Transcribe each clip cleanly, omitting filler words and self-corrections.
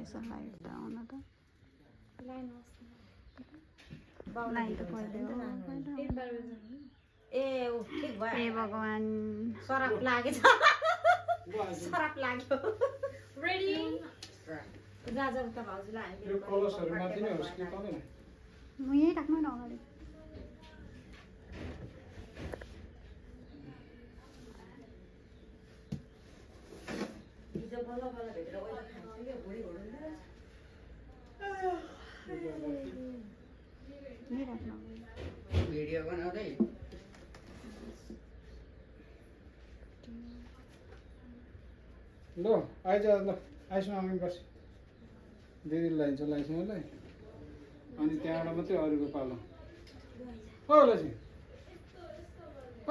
रहेछ लाइट त आउन त लाइन त पहिले हो ए ठिक भयो ए भगवान सराप लागेछ सराप लाग्यो रेडी राजा उता भाउजूलाई यो कलसहरु माथि नै होस् कि तलै म यही राख्नु न अगाडि हिजो बल्ल बल्ल भेटेर ओइला खान्छु के भुँडी घोड्नु यही राख्नु भिडियो बनाउँदै ल आइज ल आइसमा आउनु बस दिदी लाइन्छ लाइसमालाई अनि त्यहाँबाट मात्रै अरूको पालो ओ लसी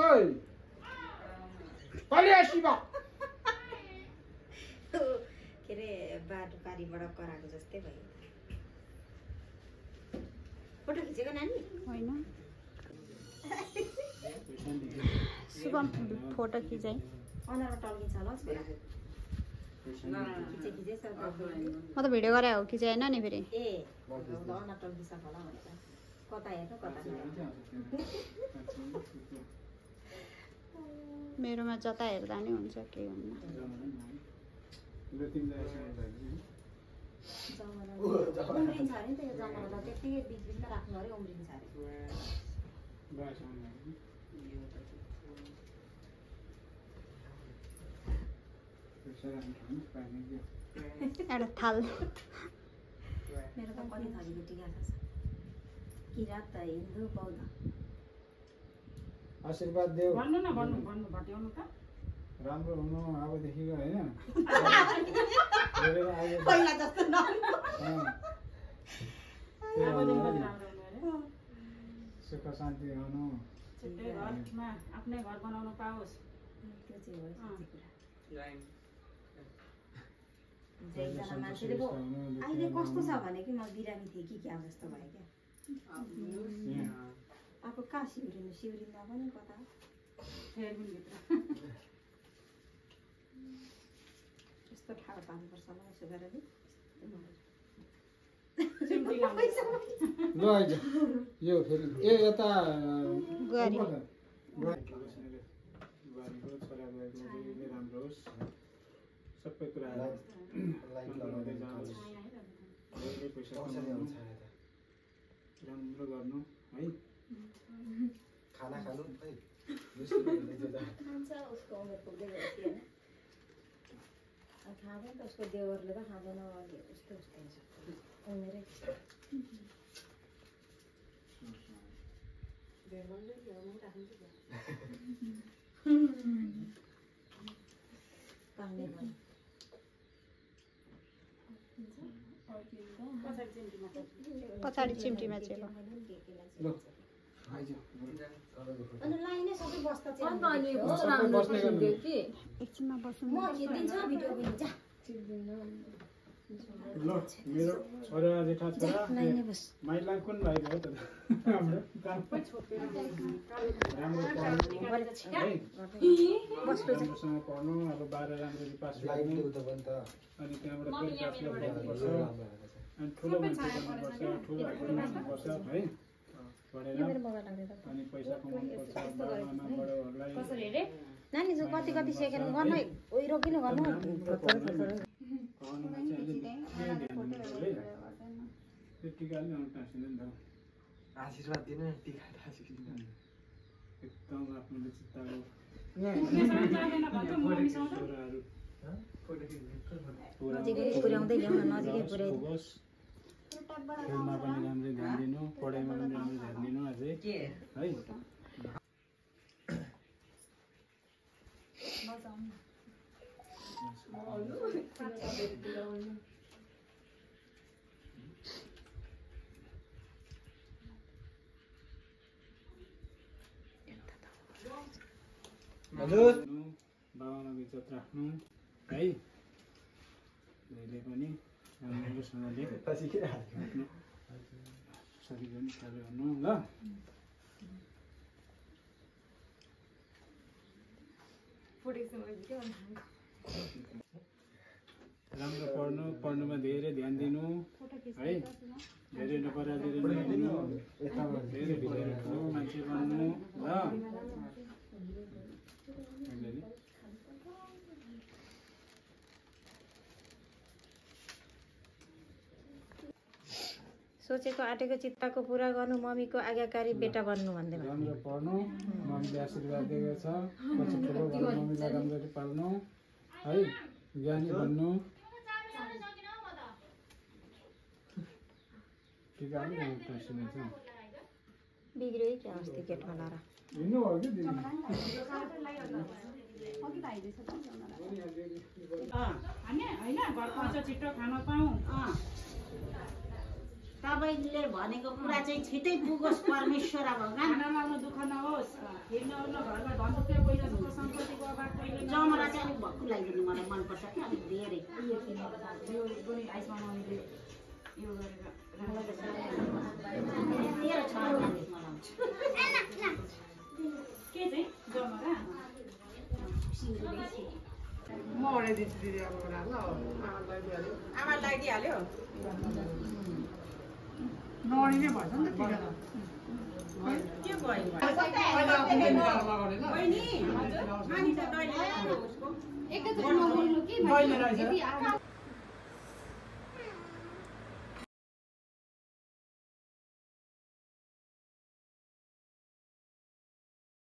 ओइ पाली आइसिबा के रे बाटो पारीबाट कराएको जस्तै भयो फोटो खिचेको नानी होइन शुभम फोटो खिचाइ अनुहारमा टल्किन्छ होला छोरा खिचे खिचेछ म त भिडियो गरे हो खिचाएन नि फेरि ए अनुहार टल्किन्छ होला भनेर कता हेर्नु कता मेरोमा जता हेर्दा नि हुन्छ केही हुन्न उम्रिन्छ अरे नि त यो जमाना त त्यतिकै बिचबिचमा राख्नु अरे उम्रिन्छ अरे एउटा थाल मेरो त कति थरीको टिका छ किरात त हिन्दू बौद्ध आशीर्वाद देऊ भन्नु न भन्नु भट्याउनु त राम्रो हुनु अबदेखिको हैन पहिला जस्तो न सुख शान्ति हुनु छुट्टै घरमा आफ्नै घर बनाउनु पाओस् त्यो चाहिँ हो जयजना मान्छेले पो अहिले कस्तो छ भने कि म बिरामी थिएँ कि क्या जस्तो भयो क्या अब कहाँ सिउरिनु सिउरिँदा पनि कता यस्तो ठाडो पार्नुपर्छ ल यसो गरेर ल आइज यो फेरि ए यता गरी बुहारीको छोरा गएको राम्रो होस् सबै कुरा लगाउँदै जानुहोस् धेरै पैसा कमाउनु राम्रो गर्नु है खाना खानु है खान्छ उसको उमेर पुग्दै गयो होइन खाँदैन त उसको देवरले त खाँदैन उस्तो उस्तो हुन्छ उमेरै पाल्ने भयो पछाडि चिम्टीमा चाहिँ ल आइज अनि लाइनै सबै बस्दा चाहिँ एकछिनमा बस्नु म खिचिदिन्छ भिडियो पनि जा ल मेरो छोरा जेठा छोरा माइला कुन भाइ हो त हाम्रो राम्रोसँग पढ्नु अब 12 राम्ररी पास गर्नु अनि त्यहाँबाट फेरि ब्याचलर गर्नुपर्छ अनि ठुलो मान्छे बन्नुपर्छ ठुलो हुनुपर्छ है पढेर अनि पैसा कमाउनुपर्छ बाबाआमा बडाहरूलाई नानी कति कति सेकेन्ड गर्नु ओइरो किन गर्नु त्यो टिका नि आउनु टाँसिँदैन नि त आशीर्वाद दिनु टिका टाँसिदिनु एकदम आफ्नो चित्तको नजिकै पुर्याउँदै ल्याउन नजिकै पुर्याइ खेलमा पनि राम्रै ध्यान दिनु पढाइमा पनि राम्रै ध्यान दिनु अझै है हजुर बाबामा इज्जत राख्नु है जहिले पनि राम्रोसँगले शरीर पनि ख्याल गर्नु ल राम्रो पढ्नु, पढ्नुमा धेरै ध्यान दिनु है, धेरै नपराधेर नहेर्नु, धेरै पढेर ठुलो मान्छे बन्नु ल। सोचेको आँटेको चित्तको पुरा गर्नु, मम्मीको आज्ञाकारी बेटा बन्नु भन्दै राम्रो पढ्नु, मम्मीले आशीर्वाद दिएको छ, पछि ठुलो भएर मम्मीलाई राम्ररी पाल्नु है, ज्ञानी बन्नु। के गाली सुनेछ बिग्रियो क्या अस्ति गेटमा लाएर हिँड्नु हो कि दिदी? हामी होइन घरको आउँछ छिटो खान पाऊँ। तपाईँले भनेको कुरा चाहिँ छिटै पुगोस् परमेश्वर भगवान्। खाना लाउनु दुःख नहोस्, हिँड्न ओर्न घरमा धन रुपियाँ पैसा जस्तो सम्पत्तिको अभाव कहिले जमरा चाहिँ अलिक भक्कु लगाइदिनु मलाई मनपर्छ कि अलिक धेरै। यो पनि आइसमा मम्मीले यो गरेर तेह्र छ मलाई के चाहिँ जमरा म अडाइदिन्छु दिदी अब ल आमालाई दिइहाल्यो नअडिने भन्छ नि त टिका त के भयो बहिनी मानिस बहिनी रहेछ